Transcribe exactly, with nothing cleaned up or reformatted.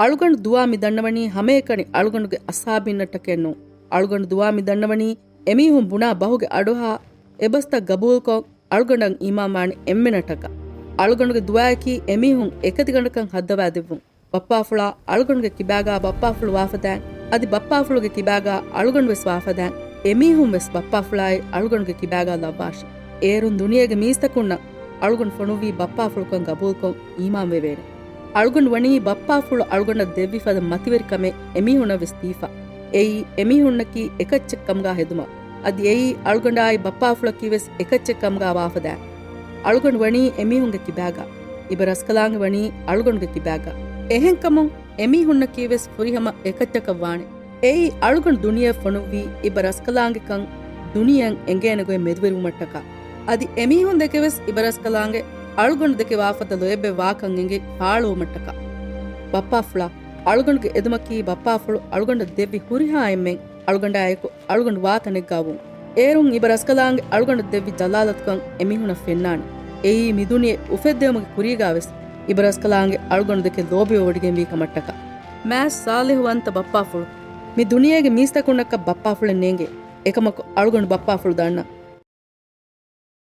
އަޅުގަނޑު ދުވާ މި ދަންނަވަނީ ހަމައެކަނި އަޅުގަނޑުގެ އަސްހާބީންނަށްޓަކައެއްނޫން. އަޅުގަނޑު ދުވާ މި ދަންނަވަނީ އެމީހުން ބުނާ ބަހުގެ އަޑުއަހާ އެބަސްތައް ގަބޫލުކޮށް، އަޅުގަނޑަށް އީމާންވާނެ އެންމެނަށްޓަކާ. އަޅުގަނޑުގެ ދުވާއަކީ އެމީހުން އެކަތިގަނޑަކަށް ހައްދަވާދެއްވުން. ބައްޕާފުޅާ، އަޅުގަނޑުގެ ކިބާގާ ބައްޕާފުޅު ވާފަދައިން، އަދި ބައްޕާފުޅުގެ ކިބާގާ އަޅުގަނޑުވެސް ވާފަދައިން، އެމީހުންވެސް ބައްޕާފުޅާއި އަޅުގަނޑުގެ ކިބާގާ ލައްވާށި. އޭރުން ދުނިޔޭގެ މީސްތަކުންނަށް އަޅުގަނޑު ފޮނުއްވީ ބައްޕާފުޅުކަން ގަބޫލުކޮށް އީމާންވެވޭނެ. އަޅުގަނޑު ވަނީ ބައްޕާފުޅު އަޅުގަނޑަށް ދެއްވި ފަދަ މަތިވެރިކަމެއް އެމީހުންނަށްވެސް ދީފަ. އެއީ އެމީހުންނަކީ އެކައްޗެއް ކަމުގާ ހެދުމަށް. އަދި އެއީ އަޅުގަނޑާއި ބައްޕާފުޅަކީވެސް އެކައްޗެއް ކަމުގާ ވާފަދައިން. އަޅުގަނޑު ވަނީ އެމީހުންގެ ކިބާގާ. އިބަރަސްކަލާނގެ ވަނީ އަޅުގަނޑުގެ ކިބާގާ. އެހެންކަމުން އެމީހުންނަކީވެސް ފުރިހަމަ އެކައްޗަކަށް ވާނެ. އެއީ އަޅުގަނޑު ދުނިޔެއަށް ފޮނުއްވީ އިބަރަސްކަލާނގެކަން ދުނިޔެއަށް އެނގޭނެ ގޮތް މެދުވެރިވުމަށްޓަކާ. އަދި އެމީހުން ދެކެވެސް އިބަރަސްކަލާނގެ އަޅުގަނޑު ދެކެ ވާފަދަ ލޯތްބެއް ވާކަން އެނގި ފާޅުވުމަށްޓަކާ. ބައްޕާފުޅާ، އަޅުގަނޑުގެ އެދުމަކީ ބައްޕާފުޅު އަޅުގަނޑަށް ދެއްވި ހުރިހާ އެންމެން އަޅުގަނޑާއެކު އަޅުގަނޑު ވާ ތަނެއްގާ ވުން. އޭރުން އިބަރަސްކަލާނގެ އަޅުގަނޑަށް ދެއްވި ޖަލާލަތުކަން އެމީހުނަށް ފެންނާނެ. އެއީ މި ދުނިޔެ އުފެއްދެވުމުގެ ކުރީގާވެސް އިބަރަސްކަލާނގެ އަޅުގަނޑު ދެކެ ލޯބިވެވޮޑިގެންވީ ކަމަށްޓަކާ. މާތް ސާލިހުވަންތަ ބައްޕާފުޅު. މި ދުނިޔޭގެ މީސްތަކުންނަކަށް ބައްޕާފުޅެއް ނޭނގޭ. އެކަމަކު އަޅުގަނޑު ބައްޕާފުޅު ދަންނަ.